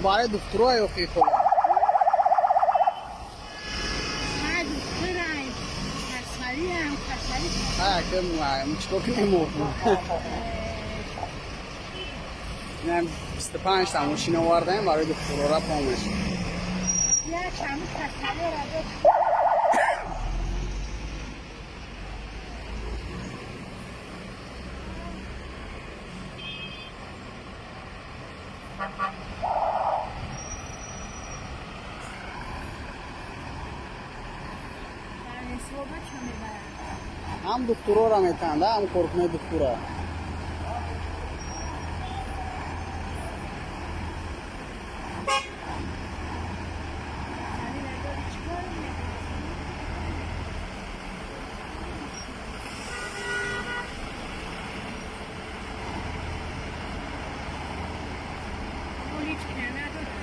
Барои духтуро ёхи хо. Чикор кунем? 25 та мошин овардаем, барои духтурора помощь. Як ҳамин касалиро дод. Больницаба чо мебаранд? Ҳам духтурора метаҳанд, ҳам коркунои духтура. Касалиро доди, чӣ кор мекунад? Ҳеҷ ки надорад.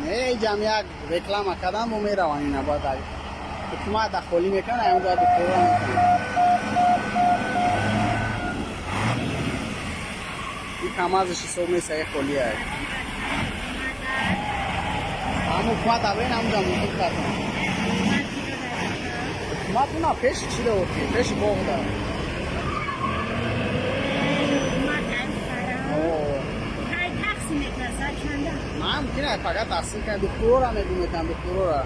Не, ҷам як реклама кардам, бо мераванд. Ина баъд ҳукумат дахолӣ мекунад, ҳамҷа духтурора мекунад. Ин камазаш ҳисоб нест, ай холия. Ҳам ҳукумат авен, ҳамҷа мумкин кардам. Ҳукумат уна пеши чӣ да, охи пеши боғ да. Тақсим мекунад, чанда? Мумкин фақат тақсим кунад, духтурора мегӯ, метан духтурора.